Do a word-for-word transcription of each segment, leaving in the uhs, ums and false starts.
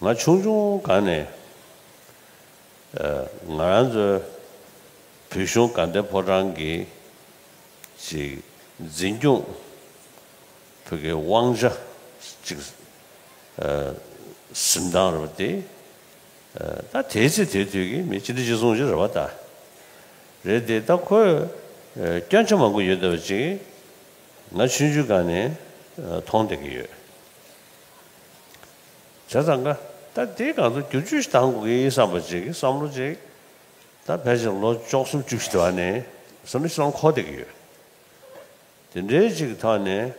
ང་ཆུང་ཆུང་སྒང་ནས་ང་རང་ཚོའི་བོད་གཞུང་དགའ་ལྡན་ཕོ་བྲང་གི་ཅིག་འཛིན་སྐྱོང་བོད་ཀྱི་དབང་ཆ་ཅིག་ཟིན་སྟངས་རེད་པ་དེ། ད་དེའི་ཚེ་དེའི་དུས་ཀྱི་མི་སྤྱི་འཐུས་སྤྱི་ཚོགས་ཅིག་རེད་པ་ད། རེད་དེ་ད་ཁོས་སྐྱོན་ཆ་མང་པོ་ཡོད་བསྡད་པ་ཅིག་ང་ཆུང་ཆུང་སྒང་ནས་མཐོང་བསྡད་ཀྱི་ཡོད། བྱས་ཙང་ཀ་ད་དེའི་སྒང་དུ་བསྒྱུར་བཅོས་ཤིག་བཏང་དགོས་ཀྱི་བསམ་པ་ཅིག་བསམ་བློ་ཅིག་ད་ཕལ་ཆེར་ལོ་བཅུ་གསུམ་བཅུ་བཞི་དེ་བ་ནས་བསམ་བློ་ཅིག་ལམ་འཁོར་བསྡད་ཀྱི་ཡོད། དེ་འདྲའི་ཅིག་ཐོག་ནས་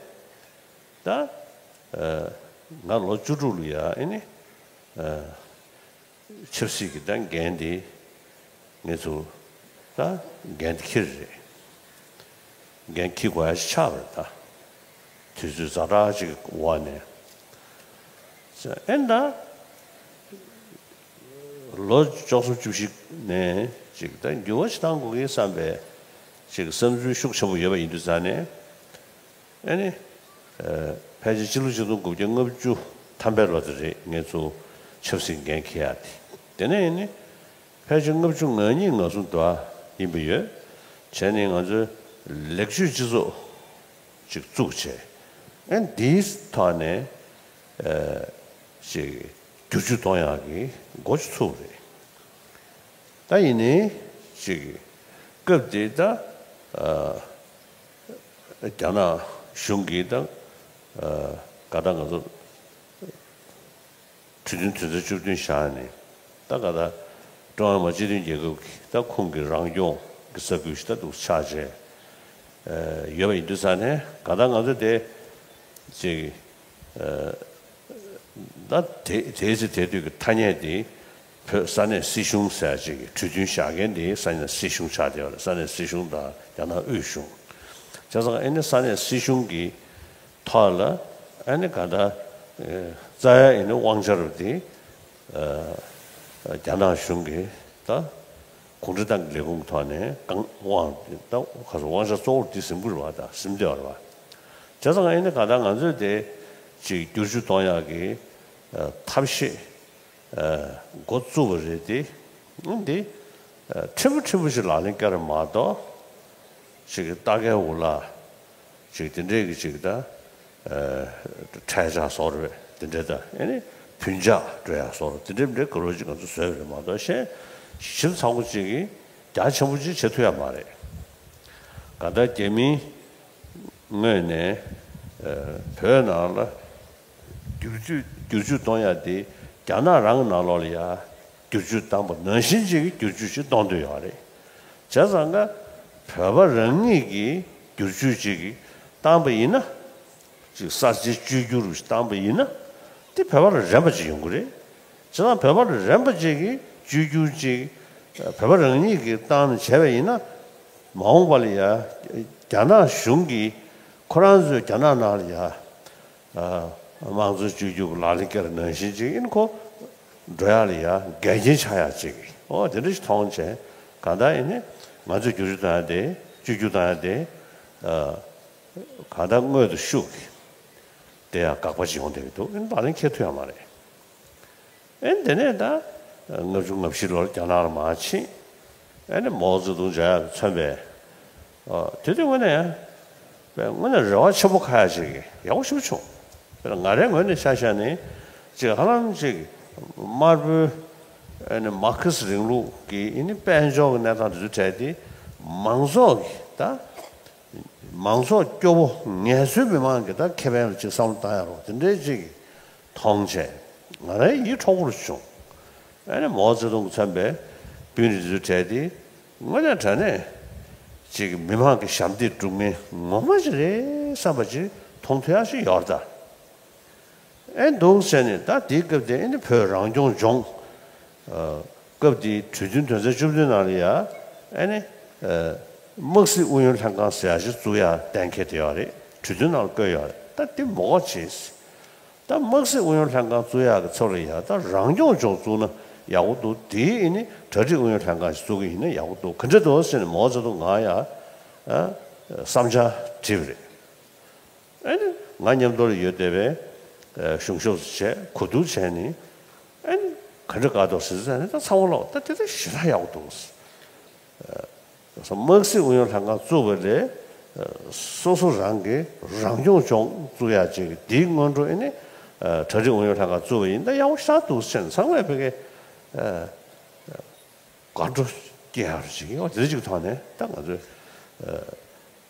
ད་ང་ལོ་བཅུ་དྲུག་ལ་ཡ་ཨེ་ནི་ཆབ་སྲིད་ཀྱི་ད་འགན་དེ་ངེད་ཚོ་ད་འགན་དེ་འཁྱེར་རེད། འགན་འཁྱེར་དགོས་ཡ་ཞིག་ཆགས་པ་རེད་ད། དུས་ཚོད་ཛ་དྲག་ཅིག་འོག་ནས། ཨེ་ད། ལོ་བཅུ་གསུམ་བཅུ་བཞི་ནས་ཅིག་ད་འགྱུར་བ་ཞིག་བཏང་དགོས་ཀྱི་བསམ་པའི་ཅིག་བསམ་ཚུལ་ཤུགས་ཆེན་པོ་ཡོད་པ་ཡིན་དུས་ཙང་ནས། ཨེ་ནི། ཕལ་ཆེར་སྤྱི་ལོ་ཆིག་སྟོང་དགུ་བརྒྱ་ལྔ་བཅུ་ཐམ་པའི་ལོ་དེ་རེད། ངེད་ཚོ་ཆབ་སྲིད་འགན་འཁྱེར་ཡ་དེ། དེ་ནས་ཨེ་ནི། ཕལ་ཆེར་ལྔ་བཅུ་ང་གཉིས་ང་གསུམ་དུ་ཡིན་པ་ཡོད། བྱས་ནས་ང་ཚོའི་ལེགས་བཅོས་སྤྱི་ཚོགས་ཅིག་བཙུགས་བྱས། ཨེ་འདིའི་ཐོག་ནས་ཅིག་བསྒྱུར་བཅོས་གཏོང་ཡག་གི་འགོ་ཅིག་ཚུགས་པ་རེད། ད་ཡིན་ནའི་ཅིག་སྐབས་དེ་ད་རྒྱ་ནག་གཞུང་གིས་ད་ག་ད་ང་ཚོ་གྲོས་མཐུན་དོན་ཚན་བཅུ་བདུན་བཞག་ནས་ད་ག་ད་ཀྲུང་དབྱང་མི་དམངས་སྤྱི་མཐུན་རྒྱལ་ཁབ་ཀྱི་ད་ཁོང་གི་རང་སྐྱོང་གི་ས་ཁུལ་ཞིག་ད་འདུག་ཆགས་བྱས་ཡོད་པ་ཡིན་དུས་ཙང་ནས་ག་ད་ང་ཚོ་དེ་ཅིག་ད་དེ་དེའི་ཚེ་དེ་དུས་ཀྱི་ཐ་སྙད་དེ་བོད་ས་གནས་སྲིད་གཞུང་ཟེར་ཅིག་གི་གྲོས་མཐུན་བཞག་མཁན་དེ་ས་གནས་སྲིད་གཞུང་ཆགས་བསྡད་པ་རེད། ས་གནས་སྲིད་གཞུང་དང་རྒྱ་ནག་དབུས་གཞུང་། བྱས་ཙང་ཨེ་ནི་ས་གནས་སྲིད་གཞུང་གི་ཐོག་ལ་ཨེ་ནི་ག་ད་རྩ་ཡ་ཨེ་ནི་དབང་ཆ་རུ་དེ་རྒྱ་ནག་གཞུང་གི་ད་གུང་ཁྲན་ཏང་གི་ལས་ཁུངས་ཐོག་ནས་གང་དབང་ད་ག་སོ་དབང་ཆ་གཙོ་བོར་དེ་ཟིན་གྱི་རེད་བ། ད་ཟིན་བསྡད་པ་རེད་བ། བྱས་ཙང་ཨེ་ནི་ག་ད་ང་ཚོས་དེ་ཅིག་བསྒྱུར་བཅོས་གཏོང་ཡག་གི་ཐབས་ཤེས་འགོ་བཙུགས་པ་རེད་དེ། འདི་ཕྲན་བུ་ཕྲན་བུ་ཞིག་ལག་ལེན་བཀལ་རེད་མ་གཏོགས་ཅིག་ལྟ་སྐལ་འུ་ལག་ཅིག་དེ་འདྲས་ཀྱི་ཅིག་ད་ཨ་འཕྲལ་ཆག་བཟོ་རེད་དེ་འདྲས་ད། ཨེ་ནི་བུན་ཆག་སྤྲོད་ཡག་བཟོ་རེད་དེ་འདྲས་འདྲས་ག་རོ་ཅིག་ང་ཚོ་བཟོས་པ་རེད་མ་གཏོགས་གཞན་ཞིབ་ཚགས་པོ་ཅིག་གི་རྒྱ་ཆེན་པོ་ཅིག་བྱེད་ཐུབ་ཡག་མ་རེད། ག་ད་རྒྱ་མིའི་ངོས་ནས་ཨ་བོད་ནང་ལ་བསྒྱུར་བཅོས་བསྒྱུར་བཅོས་གཏོང་ཡག་དེ་རྒྱ་ནག་རང་གི་ནང་ལོགས་ལ་ཡ་བསྒྱུར་བཅོས་བཏང་པ་ནང་བཞིན་ཅིག་གི་བསྒྱུར་བཅོས་ཅིག་གཏོང་འདོད་ཡོད་རེད། བྱས་ཙང་ཀ་བོད་པ་རང་ཉིད་ཀྱིས་བསྒྱུར་བཅོས་ཅིག་བཏང་པ་ཡིན་ན། ཅིག་གསར་བརྗེ་བཅོས་བསྒྱུར་བཏང་པ་ཡིན་ན། དེ་བོད་པ་ལ་རན་པ་ཅིག་ཡོང་གི་རེད། བྱས་ཙང་བོད་པ་ལ་རན་པ་ཅིག་གིས་བཅོས་བསྒྱུར་ཅིག་བོད་པ་རང་ཉིད་ཀྱིས་བཏང་ནས་བྱས་པ་ཡིན་ན། མ་འོངས་པ་ལ་ཡ་རྒྱ་ནག་གཞུང་གིས་ཁོ་རང་ཚོའི་རྒྱ་ནག་ནང་ལ་ཡ། ཨ་དམངས་གཙོ་བཅོས་བསྒྱུར་གྱི་ལག་ལེན་བཀལ་ནང་བཞིན་ཅིག་ཡིན་ཁོ་འགྲོ་ཡག་ལ་ཡ་འགལ་རྐྱེན་ཆགས་ཡག་ཅིག་ཨོ་དེ་འདྲ་ཞིག་མཐོང་བྱས་གང་ལྟར་ཡིན་ནི་ང་ཚོས་བསྒྱུར་བཅོས་བཏང་ཡག་དེ་བཅོས་བསྒྱུར་བཏང་ཡག་དེ་ཨ་གང་ལྟར་སྔོན་དུ་ཤུགས་ཀྱིས་དེ་ཡང་དགག་པ་ཅིག་ཡོང་བསྡད་ཀྱི་འདུག་ཨེ་ནི་ལག་ལེན་འཁེལ་ཐུབ་ཡག་མ་རེད། ཨེ་ནི་དེ་ནས་ད་ལྔ་བཅུ་ང་བཞི་ལོར་རྒྱ་ནག་ལ་མར་ཕྱིན། ཨེ་ནི་མའོ་ཙེ་ཏུང་མཇལ་ཡག་མཚོན་པའི་ཨ་དེ་དུས་དངོས་གནས་ཡང་དངོས་གནས་རེ་བ་ཆེན་པོ་ཁ་ཡག་ཅིག་ཡག་པོ་ཞེ་པོ་བྱུང་། དཔེར་ན་ང་རའི་ངོས་ནས་ཆ་བཞག་ནས་ཅིག་ཧ་ལམ་ཅིག་དམར་པོའི་ཨེ་ནི་མར་ཁེ་སི་རིང་ལུགས་ཀྱི་ཨེ་ནི་དཔལ་འབྱོར་གྱི་གནས་སྟངས་དེ་ཚོའི་གྲས་དེ་མང་ཚོགས་ཀྱི་ད་མང་ཚོགས་སྐྱོ་བོ་ངལ་གསོའི་མི་མང་གི་ད་ཁེ་ཕན་ལ་ཅིག་བསམ་བློ་བཏང་ཡག་རོགས་དེ་འདྲའི་ཅིག་མཐོང་བྱས་ང་རའི་ཡིད་འཕྲོག་པོ་རུ་བྱུང་། ཨ་ནི་མའོ་ཙེ་ཏུང་གིས་མཚོན་པའི་དཔོན་རིགས་ཚོའི་གྲས་དེ་དངོས་གནས་དྲང་གནས་ཅིག་མི་མང་གི་ཞབས་འདེགས་སྒྲུབ་མཁན་ངོ་མ་ཅིག་རེད་བསམ་པ་ཅིག་མཐོང་ཐུབ་ཡག་ཞིག་ཡོད་རེད་ད། ཨེ་འདུག་ཟེར་ནས་ད་དེའི་སྐབས་དེ་ཨེ་ནི་བོད་རང་སྐྱོང་ལྗོངས་ཨ་སྐབས་དེའི་གྲོས་མཐུན་དོན་ཚན་བཅུ་བདུན་ནང་ལ་ཡ་ཨེ་ནི་ཨ་དམག་སྲིད་ཨུ་ཡོན་ལྷན་ཁང་ཟེར་ཡག་ཞིག་བཙུགས་ཡག་གཏན་འཁེལ་བསྡད་ཡོད་རེད། གྲོས་མཐུན་ནང་ལ་བཀོད་ཡོད་རེད། ད་དེ་མོ་བྱས། ད་དམག་སྲིད་ཨུ་ཡོན་ལྷན་ཁང་བཙུགས་ཡག་གི་ཚབ་ལ་ཡ་ད་རང་སྐྱོང་ལྗོངས་བཙུགས་ན་ཡག་པོ་འདུག་དེའི་ཨེ་ནི་གྲ་སྒྲིག་ཨུ་ཡོན་ལྷན་ཁང་ཞིག་བཙུགས་ཀྱི་ཡིན་ན་ཡག་པོ་འདུག་ག་འདྲ་འདུག་ཟེར་ནས་མའོ་ཙེ་ཏུང་ང་ཡ་ཨ་བསམ་འཆར་དྲིས་པ་རེད། ཨེ་ནི་ང་མཉམ་དུ་ལ་ཡོད་བསྡད་པའི་ཨ་གཞུང་ཞབས་སུ་བྱས་གོ་བསྡུར་བྱས་ནས་ ཨན་ག་འདྲ་དགའ་འདུག་ཟེར་ཙང་ནི་ད་ཚང་མ་ལོག་ད་དེ་ད་ཞེ་དྲག་ཡག་པོ་འདུག་དམངས་སྲིད་ཨུ་ཡོན་ལྷན་ཁང་བཙུགས་པ་ལས་སོ་སོ་རང་གི་རང་སྐྱོང་ལྗོངས་བཙུགས་ཡག་ཅིག་དེའི་སྔོན་འགྲོ་ཨེ་ནི་གྲ་སྒྲིག་ཨུ་ཡོན་ལྷན་ཁང་བཙུགས་པ་ཡིན་ད་ཡག་པོ་ཞེ་དྲག་འདུག་ཟེར་ནས་ཚང་མས་ཕ་གི་དགའ་སྤྲོ་སྐྱེ་ཡག་ཅིག་ཡོད་དེ་ཅིག་ཐོག་ནས་ད་ང་ཚོས།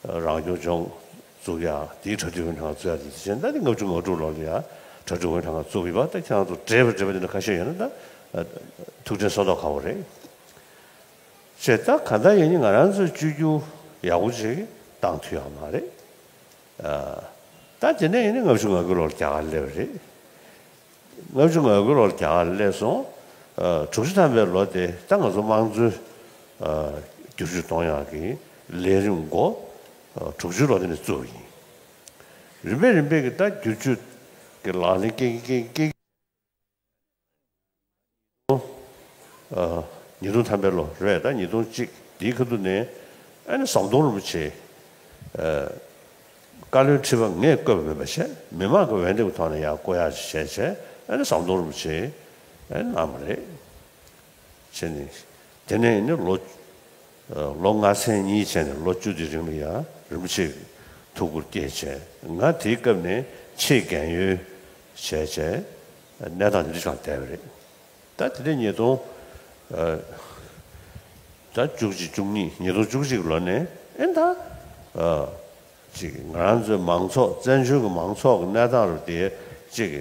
རང་སྐྱོང་ལྗོངས་བཙུགས་ཡ་དེའི་གྲ་སྒྲིག་ཨུ་ཡོན་ལྷན་ཁང་བཙུགས་ཡ་དེ་བྱས་ན་ད་དེ་ལྔ་བཅུ་ང་དྲུག་ལོ་ལ་ཡ་གྲ་སྒྲིག་ཨུ་ཡོན་ལྷན་ཁང་བཙུགས་ཡོད་པ་ད་ཁྱེད་རང་ཚོ་འབྲེལ་བ་འབྲེལ་བ་དེ་འདྲ་ཁ་ཤས་ཡོད་ན་ད་ཐུགས་དྲན་གསོ་ཐོག་ཁ་པོ་རེད། བྱས་ད་ག་ད་ཡིན་ནི་ང་རང་ཚོའི་བཅོས་བསྒྱུར་ཡག་པོ་ཅིག་བཏང་ཐུབ་ཡག་མ་རེད། ད་དེ་ནས་ཡིན་ནི་ལྔ་བཅུ་ང་དགུ་ལོར་རྒྱ་གར་སླེབས་པ་རེད། ལྔ་བཅུ་ང་དགུ་ལོར་རྒྱ་གར་སླེབས་སོང་། ཨ། དྲུག་ཅུ་ཐམ་པའི་ལོ་དེ་ད་ང་ཚོ་དམངས་གཙོའི་ཨ། བསྒྱུར་བཅོས་གཏོང་ཡག་གི་ལས་རིམ་འགོ་ཨ། དྲུག་ཅུའི་ལོ་དེ་ནས་བཙུགས་པ་ཡིན། རིམ་པས་རིམ་པས་ཀྱི་ད་བསྒྱུར་བཅོས་ཀྱི་ལག་ལེན་སྐྱེལ་གྱིན་སྐྱེལ་གྱིན་སྐྱེལ་གྱིན། ཨ། ཉིས་སྟོང་ཐམ་པའི་ལོ་རེད་ད་ཉིས་སྟོང་གཅིག་དེའི་ཁ་ཐུག་ནས་ཨ་ནི་ཟམ་གདོང་རིན་པོ་ཆེ་ཨ། བཀའ་བློན་ཁྲི་པ་ངས་བསྐོས་པ་མིན་པ་བྱས་མི་མང་གི་འོས་འདེམས་ཀྱི་ཐོག་ནས་ཡར་བསྐོ་ཡག་ཅིག་བྱས་བྱས་ཨ་ནི་ཟམ་གདོང་རིན་པོ་ཆེ་ཨ་ནི་གནང་བ་རེད། བྱས་ནས་དེ་ནས་ནི་ལོ་ལོ་ལྔ་ཚན་གཉིས་བྱས་ནས་ལོ་བཅུ་དེའི་རིང་ལ་ཡང་རིན་པོ་ཆེ་གི་ཐུགས་ཁུར་བསྐྱེད་བྱས་ང་དེའི་སྐབས་ནས་ཆེས་རྒན་ཡོལ་བྱས་བྱས་གནས་སྟངས་དེ་འདྲ་ཞིག་བསྡད་པ་རེད། ད་དེ་འདྲ་ཉིས་སྟོང་ད་བཅུ་གཅིག་བཅུ་གཉིས་ཉིས་སྟོང་བཅུ་གཅིག་ལོ་ནས་ཨེ་ད་ཅིག་ང་རང་ཚོའི་མང་ཚོགས་བཙན་བྱོལ་གྱི་མང་ཚོགས་ཀྱི་གནས་སྟངས་རུ་དེ་ཅིག་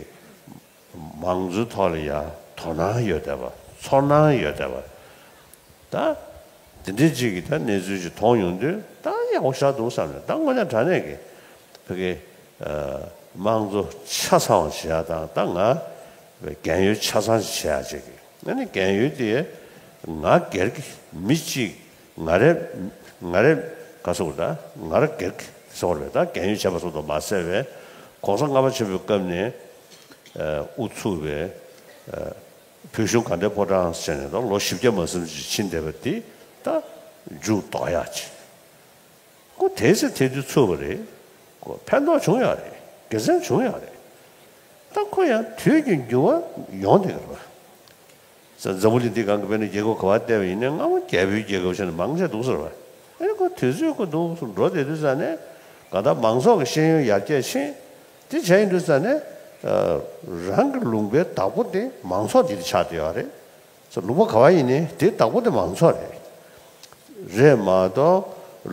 མང་གཙོའི་ཐོག་ལ་ཡ་དོ་སྣང་ཡོད་བསྡད་པ་ཚོར་སྣང་ཡོད་བསྡད་པ། ད་དེ་འདྲའི་ཅིག་གི་ད་གནས་ཚུལ་ཅིག་མཐོང་ཡོང་དུས་ད་ཡག་པོ་ཞེ་དྲག་འདུག་བསམ་ནས་ད་དངོས་གནས་དྲང་གནས་ཀྱི་ཕ་གི་དམངས་གཙོ་ཆ་ཚང་བ་བྱེད་ཡག་དང་ད་ང་རྒན་ཡོལ་ཆ་ཚང་ཞིག་བྱེད་ཡག་ཅིག་གི་ཨ་ནི་རྒན་ཡོལ་དེ་ང་སྒེར་གྱི་མི་གཅིག་ང་རེ་ང་རེ་ག་སོགས་ད་ང་རེ་སྒེར་གྱི་ཟེར་བ་རེད་ད་རྒན་ཡོལ་བྱས་པ་སོགས་དང་མ་ཟད་པའི་གོང་ས་ལྔ་པ་ཆེན་པོའི་སྐབས་ནས་དབུ་ཚུགས་པའི་བོད་གཞུང་དགའ་ལྡན་ཕོ་བྲང་ཟེར་ནས་ད་ལོ་བཞི་བརྒྱ་མ་ཟིན་ཅིག་ཕྱིན་བསྡད་པ་འདི་ད་མཇུག་ལྡོག་ཡག་ཅིག་ཁོ་དེ་ཚེ་དེ་དུས་ཚུགས་པ་རེད། ཁོ་ཕན་ཐོགས་བྱུང་ཡག་རེད། དགེ་མཚན་བྱུང་ཡག་རེད། ད་ཁོ་ཡང་དུས་ཀྱི་འགྱུར་བ་ཡོང་བསྡད་ཀྱི་རེད་པ། ས་འཛམ་བུ་གླིང་འདི་སྒང་གི་དཔེར་ན་རྒྱལ་ཁབ་ག་པར་བལྟས་པ་ཡིན་ནའི་སྔ་མོ་རྒྱལ་པོའི་རྒྱལ་ཁབ་བྱས་ནས་མང་ཆེ་འདུག་ཟེར་བ། ཨེ་ཁོ་དུས་ཚོད་ཁོ་འདུག་སེ་འགྲོ་བསྡད་དུས་ཙང་ནས་གང་ལྟར་མང་ཚོགས་ཀྱི་ཤེས་ཡོན་ཡར་རྒྱས་ཕྱིན། དེ་བྱས་ཡིན་དུས་ཙང་ནས་རང་གི་ལུང་པའི་བདག་པོ་དེ་མང་ཚོགས་འདི་དེ་ཆགས་བསྡད་ཡོད་རེད། ལུང་པ་ག་པར་ཡིན་ནའི་དེའི་བདག་པོ་དེ་མང་ཚོགས་རེད། རེད་མ་གཏོགས་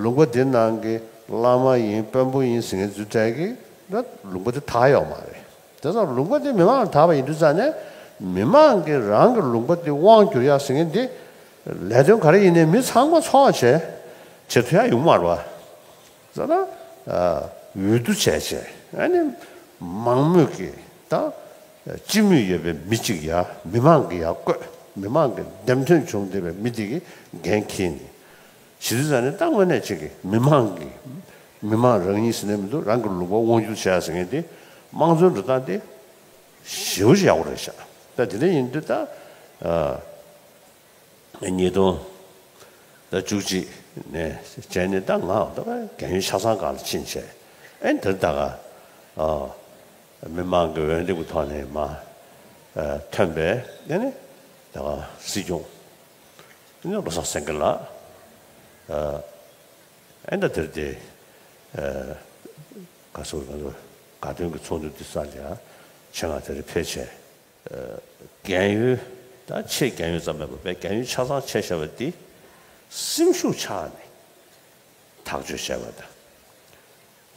ལུང་པ་འདི་ནང་གི་བླ་མ་ཡིན་དཔོན་པོ་ཡིན་ཟེར་མཁན་ཚོའི་གྲས་ཀྱིས་ལུང་པ་དེ་དག་ཡོད་མ་རེད། དེ་ཙང་ལུང་པ་དེ་མི་མང་ལ་དག་པ་ཡིན་དུས་ཙང་ནས་མི་མང་གིས་རང་གི་ལུང་པ་དེ་དབང་བསྒྱུར་ཡག་ཟེར་མཁན་དེ་ལས་དོན་ག་རེ་ཡིན་ནའི་མི་ཚང་མ་ཚོགས་བྱས་བྱེད་ཐུབ་ཡག་ཡོང་མ་རེད་པ། ཙང་ན་འོས་བསྡུ་བྱས་བྱས་ཨ་ནི་མང་མོས་ཀྱིས་ད་སྤྱི་མོས་ཡོད་པའི་མི་གཅིག་ཡ་མི་མང་གིས་ཡ་བསྐོས་མི་མང་གི་འདེམས་ཐོན་བྱུང་བསྡད་པའི་མི་དེ་གིས་འགན་འཁྱེར་ནས་ཞི་བདེ་ས་ནས་ད་དངོས་གནས་ཅིག་གི་མི་མང་གི་མི་མང་རང་ཉིད་ཟེར་ནས་མི་འདུག་རང་གི་ལུང་པ་དབང་སྒྱུར་བྱས་ཟེར་མཁན་དེ་དམངས་གཙོའི་འགྲོ་སྟངས་དེ་ཞེ་པོ་ཅིག་ཡག་པོ་རེད་ཤག་ད་དེ་འདྲ་ཡིན་དུས་ད། ཉིས་སྟོང་ད་བཅུ་གཅིག་ནས་བྱས་ནས་ད་ང་ད་རྒན་ཡོལ་ཆ་ཚང་སྒང་ལ་ཕྱིན་བྱས་ཨེ་འདིར་ད་ག་མི་མང་གི་འོས་འདེམས་ཀྱི་ཐོག་ནས་མར་ཐོན་པའི་ཨེ་ནི་ད་ག་སྲིད་སྐྱོང་ཨེ་ནི་བློ་བཟང་སེང་གེ་ལགས་ཨེ་ད་དེར་དེ་ག་སོ་ང་ཚོ་དགའ་སྟོན་གྱི་ཚོགས་འདུ་འདི་ས་ལ་ཆེད་མངགས་དེར་ཕེབས་བྱས། རྒན་ཡོལ་དང་ཆེས་རྒན་ཡོལ་ཙམ་མིན་པར་དཔེ་རྒན་ཡོལ་ཆ་ཚང་བྱས་བཞག་པ་འདི་སེམས་ཤུགས་ཆག་ནས་ཐག་གཅོད་བྱས་པ་དང་།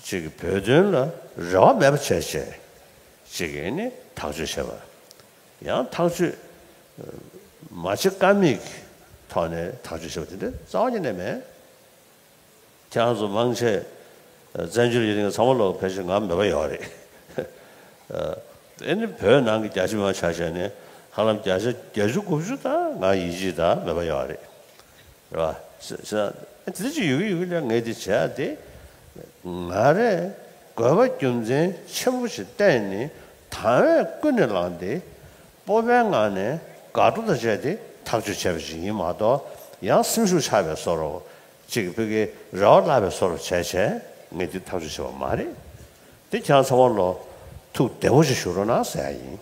གཅིག་གིས་བོད་དོན་ལ་རེ་བ་མེད་པ་བྱས་བྱས་གཅིག་གིས་ནི་ཐག་གཅོད་བྱས་པ། ཡང་ཐག་གཅོད་མ་བྱེད་ཀ་མེད་ཀྱི་ཐོག་ནས་ཐག་གཅོད་བྱས་པ་དེ་འདྲ་རྩ་བ་ཉིད་ནས་མེད། ཁྱེད་རང་ཚོ་མང་ཆེ་བཙན་བྱོལ་ཡུལ་གྱི་ཚང་མ་ལོག་ཕལ་ཆེར་ང་མོས་པ་ཡོད་རེད། ཨེ་ནི་བོད་ནང་གི་རྒྱ་ཆེ་མང་ཆ་བཞག་ནས་ཧ་ལམ་བརྒྱ་ཆ་བརྒྱད་ཅུ་དགུ་བཅུ་ད་ང་ཡིད་ཆེས་ད་མོས་པ་ཡོད་རེད། རེད་བ། དེ་ཅི་ཡོད་གི་ཡོད་གི་ལ་ངས་དེ་བྱས་ཏེ་ང་རེ་དགོས་པ་རྒྱུ་མཚན་ཆེན་པོ་ཞིག་བསྟན་ནས་དང་བས་ཀུན་ནས་བསླངས་ཏེ་སྤོབས་པའི་ངང་ནས་དགའ་སྤྲོ་དང་བཅས་ཏེ་ཐག་གཅོད་བྱས་པ་ཞིག་ཡིན་མ་གཏོགས་ཡང་སེམས་ཤུགས་ཆག་པའི་བཟོ་འདྲ། གཅིག་གིས་ཕ་གིའི་རེ་བ་བརླག་པའི་བཟོ་འདྲ་བྱས་བྱས་ངས་འདི་ཐག་གཅོད་བྱས་པ་མ་རེད། འདི་ཁྱེད་རང་ཚང་མ་ལོ་ཐུགས་བདེ་བོ་ཞིག་བཞུགས་རོགས་གནང་ཟེར་ཡ་ཡིན།